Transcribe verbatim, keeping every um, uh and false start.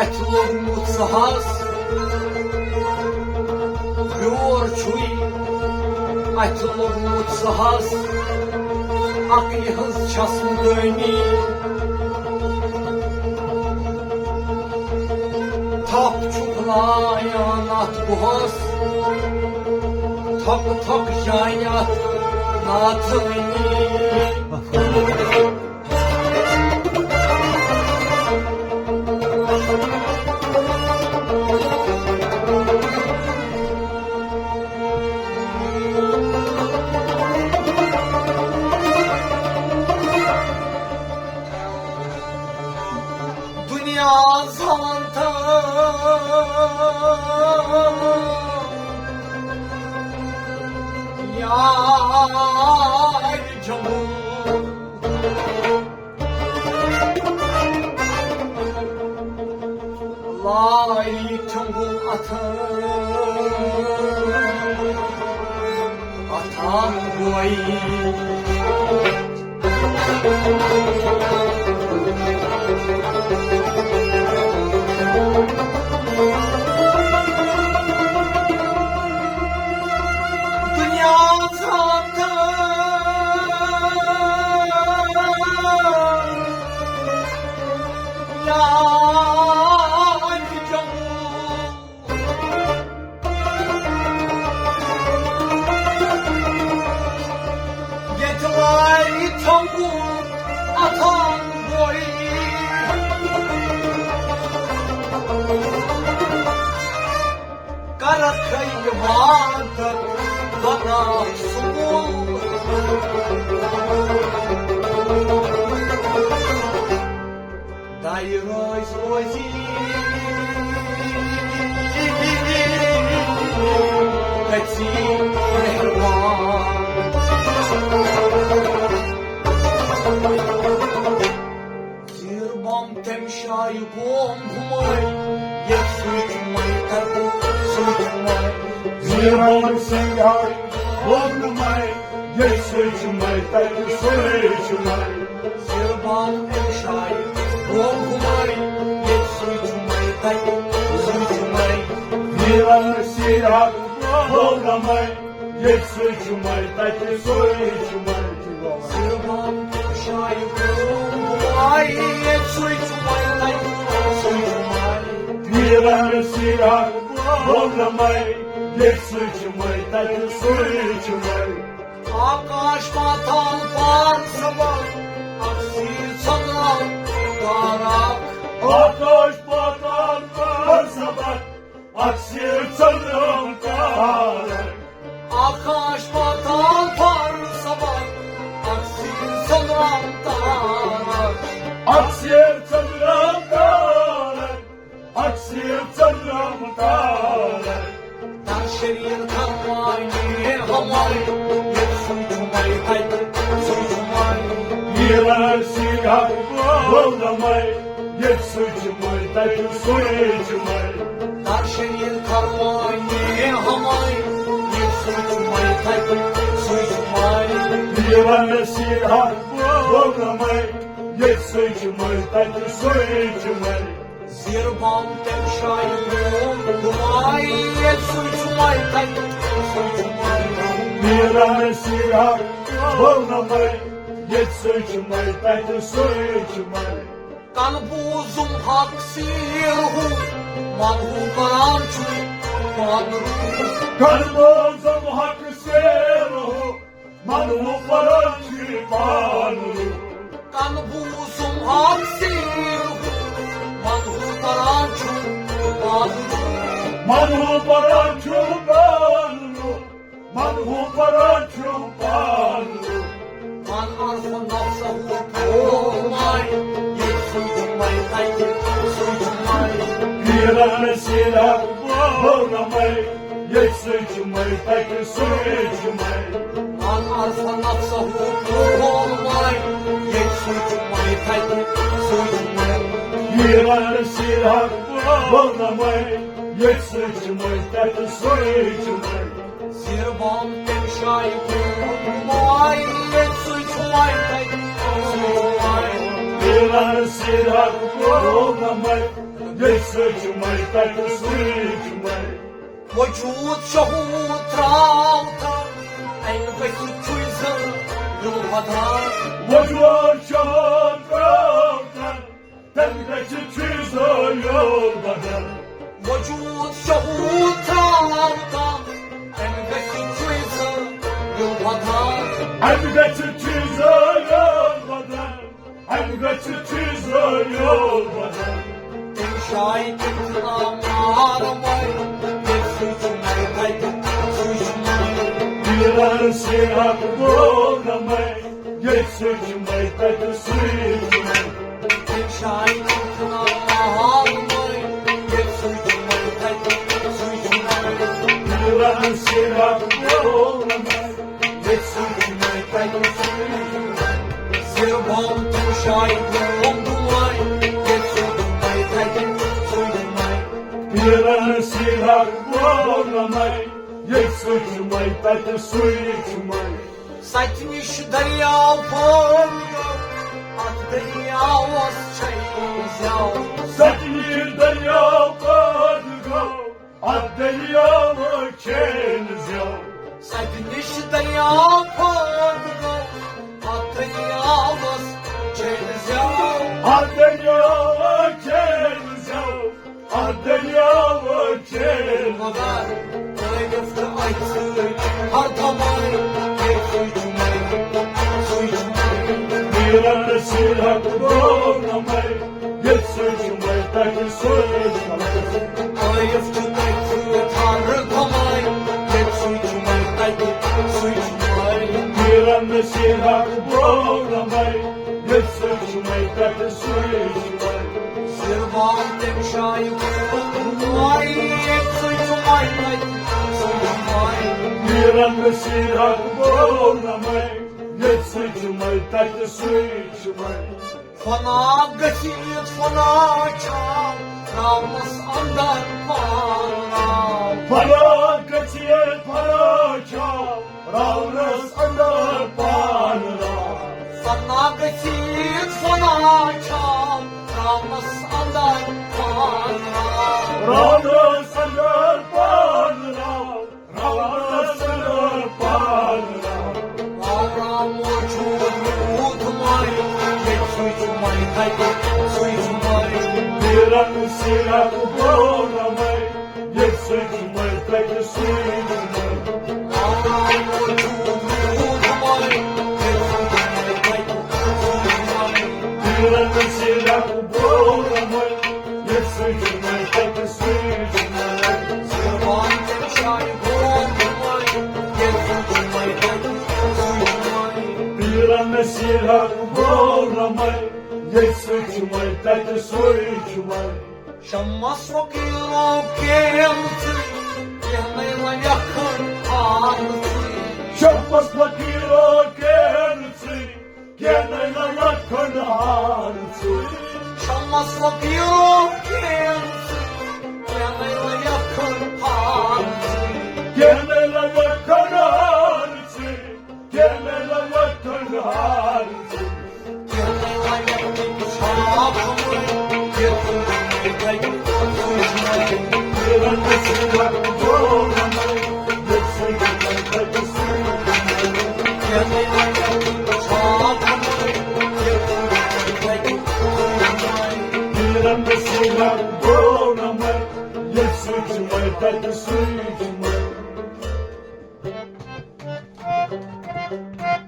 اَتھِ لوٚگمُت سُہ ہَس، یور چھُے اَتھِ لوٚگمُت سُہ ہَس، عقلہِ ہٕنٛز چھَس نہٕ دٲنی۔ تھپھ چھُ کھُلایان اَتھ گُہَس، تھۄکہٕ تھۄکہٕ جانہِ اَتھ نادٲنی۔ دُنیا زانتہٕ یارِ جموں۔ لاری چھُنگُل اَتھٕ، اَتھان گوئی۔ دُنیا زانتہٕ یارِ جموں۔ ییٚتہِ لارِ چھۄنگُل اَتھان گوئی۔ کرکھ عبادت بناو سکول۔ دایہِ رٲژ روزی گژھی مہربان۔ زیٖر بم تَمہِ شایہِ گوم گُمٲے، ییٚتہِ سُے چھُ مَے تَتہِ سُے چھُ مَے۔ زیٖر بم تَمہِ شایہِ گوم گُمٲے، ییٚتہِ سُے چھُ مَے تَتہِ سُے چھُ مَے۔ زیٖر بم تَمہِ شایہِ گوم گُمٲے، ییٚتہِ سُے چھُ مَے تَتہِ سُے چھُ مَے۔ زیٖر بم سیٖر ہاک گوم گُمٲے، ییٚتہِ سُے چھُ مَے، تَتہِ سُے چھُ مَے۔ زِربان شایہِ گوٚو مَے، ییٚتہِ سُے چھُ مَے، تَتہِ سُے چھُ مَے۔ میٖرَن سیٖرَن گوٚو نہٕ مَے، ییٚتہِ سُے چھُ مَے، تَتہِ سُے چھُ مَے۔ آکاش پاتال پار سَبَر، اَکھ سیٖر ژھۄکران تارَک۔ آکاش پاتال پار سَبَر، اَکھ سیٖر ژٔنٛدرٲم تارَک۔ آکاش پاتال پار سَبَر، اَکھ سیٖر ژٔنٛدرٲم تارَک۔ اَکھ سیٖر ژٔنٛدرٲم تارَک، اَکھ سیٖر ژٔنٛدرٲم تارَک۔ در شریٖر کھروانے ہمارے، ییٚتہِ سُے چھُ مَے، تَتہِ سُے چھُ مَے۔ میٖرَن سیٖرَن گوٚو نہٕ مَے، ییٚتہِ سُے چھُ مَے، تَتہِ سُے چھُ مَے۔ در شریٖر کھروانے ہمارے، ییٚتہِ سُے چھُ مَے، تَتہِ سُے چھُ مَے۔ میٖرَن سیٖرَن گوٚو نہٕ مَے، ییٚتہِ سُے چھُ مَے، تَتہِ سُے چھُ مَے۔ زِربان تَمہِ شایہِ گوٚو نہٕ مَے، ییٚتہِ سُے چھُ مَے، تَتہِ سُے چھُ مَے۔ میٖرَن سیٖرَن گوٚو نہٕ مَے، ییٚتہِ سُے چھُ مَے، تَتہِ سُے چھُ مَے۔ کَن بوٗزُم حق سیٖر ہُہ، من ہُہ کران چھُ پانہٕ روٗح۔ کَن بوٗزُم حق سیٖر ہُہ، من ہُہ کران چھُ پانہٕ روٗح۔ کَن بوٗزُم حق سیٖر ہُہ، من ہُہ کران چھُ پانہٕ روٗح۔ من ہُہ کران چھُ پانہٕ روٗح۔ من ہُہ پران چھُ پانہٕ۔ من عرف نفسہ پھول مَے، ییٚتہِ سُے چھُ مَے، تَتہِ سُے چھُ مَے۔ میٖرَن سیٖرَن گوٚو نہٕ مَے، ییٚتہِ سُے چھُ مَے، تَتہِ سُے چھُ مَے۔ من عرف نفسہ پھول مَے، ییٚتہِ سُے چھُ مَے، تَتہِ سُے چھُ مَے۔ میٖرَن سیٖرَن گوٚو نہٕ مَے، ییٚتہِ سُے چھُ مَے، تَتہِ سُے چھُ مَے۔ زِربان تَمہِ شایہِ گوٚو نہٕ مَے، ییٚتہِ سُے چھُ مَے، تَتہِ سُے چھُ مَے۔ میٖرَن سیٖرَن گوٚو نہٕ مَے، ییٚتہِ سۭتۍ چھُ مَے تَتہِ سۭتۍ چھُ مَے۔ وجود شہود تراو تن، امہِ گژھِ چھُے زن دل ودان۔ وجود شہود تراو تن، تمہِ گژھِ چھُے زن دل ودان۔ وجود شہود تراو تن، امہِ گژھِ چھُے زن دل ودان۔ امہِ گژھِ چھُے زن دل ودان۔ امہِ گژھِ چھُے زٲیِل بدن۔ تٔمۍ شایہِ تٔمۍ چھُ ناو مارمَے، ییٚتہِ سُے چھُ مَے تَتہِ سُے چھُ مَے۔ پیٖرَن سیٖرَت گوٚو نہ مَے، ییٚتہِ سُے چھُ مَے تَتہِ سُے چھُ مَے۔ تٔمۍ شایہِ تٔمۍ چھُ ناو مارمَے، ییٚتہِ سُے چھُ مَے تَتہِ سُے چھُ مَے۔ پیٖرَن سیٖرَت گوٚو نہ مَے، ییٚتہِ سُہ چھُ مےٚ تَتہِ سُہ زِربام تہٕ شاہی گوٚو دُعاے، ییٚتہِ سُہ چھُ مےٚ تَتہِ سُہ چھُ مےٚ۔ پیٖرَن سیٖرَت گوٚو نہ مَے، ییٚتہِ سُہ چھُ مےٚ تَتہِ سُے چھُ مَے۔ سَتہِ نِش دٔریاو پٲدٕ گوٚو، اَتھ دٔریاوَس چھَے زٮ۪و۔ سَتہِ نِش دٔریاو پٲدٕ گوٚو، اَتھ دٔریاوٕ چھیٚلۍ زٮ۪و۔ سَتہِ نِش دٔریاو پٲدٕ گوٚو، اَتھ دٔریاوَس چھیٚلۍ زٮ۪و۔ اَتھ دٔریاوٕ چھیٚلۍ زٮ۪و۔ اَتھ دٔریاوٕ چھیٚلۍ۔ مگر تٲریٖف چھُ اَتہِ سۭتۍ ہر دماے، ییٚتہِ سُے چھُ مَے، سُے چھُ مَے۔ میٖرَن سیٖرَت گوٚو نہ مَے، ییٚتہِ سُے چھُ مَے تَتہِ سُے چھُ مَے۔ تٲریٖف چھُ تَتہِ سۭتۍ ہر دماے، ییٚتہِ سُے چھُ مَے تَتہِ سُے چھُ مَے۔ میٖرَن سیٖرَت گوٚو نہ مَے، ییٚتہِ سُے چھُ مَے تَتہِ سُے چھُ مَے۔ زِربام تٔمۍ شایہِ کوٚرُن وَے، ییٚتہِ سُے چھُ مَے تَتہِ سُے چھُ مَے۔ میٖرَن سیٖرَت گوٚو نہ مَے، ییٚتہِ سُے چھُ مَے تَتہِ سُے چھُ مَے۔ فنا گژھِ فنا چھا راونس اندر پان راو۔ فنا گژھِ فنا چھا راونس اندر پان راو۔ فنا گژھِ فنا چھا راونس اندر پان راو۔ راونس اندر پان راو۔ راونس اندر پان راو۔ راو راو موجود روٗد مَے، ییٚتہِ سُے چھُ مَے تَتہِ سُے چھُ مَے۔ میٖرَن سیٖرَت گوٚو نہ مَے، ییٚتہِ سُے چھُ مَے تَتہِ سُے چھُ مَے۔ راو راو موجود روٗد مَے، ییٚتہِ سُے چھُ مَے تَتہِ سُے چھُ مَے۔ میٖرَن سیٖرَت گوٚو نہ مَے، ییٚتہِ سُے چھُ مَے تَتہِ سُے چھُ مَے۔ زِربام تٔمۍ شایہِ گوٚو نہ مَے، ییٚتہِ سُے چھُ مَے تَتہِ سُے چھُ مَے۔ پیٖرَن سیٖرَت گوٚو نہ مَے، ییٚتہِ سُے چھُ مَے تَتہِ سُے چھُ مَے۔ شمس فقیٖرو کینٛژٕے، کینٛہہ نَے وۄنۍ یَکھٕنۍ پانسٕے۔ شمس فقیٖرو کینٛژٕے، کینٛہہ نَے وۄنۍ یَکھٕنۍ پانسٕے۔ شمس فقیٖرو کینٛژٕے، کینٛہہ نَے وۄنۍ یَکھٕنۍ پانسٕے۔ کینٛہہ نَے وۄنۍ یَکھٕنۍ پانسٕے۔ کینٛہہ نَے وۄنۍ یَکھٕنۍ پانسٕے۔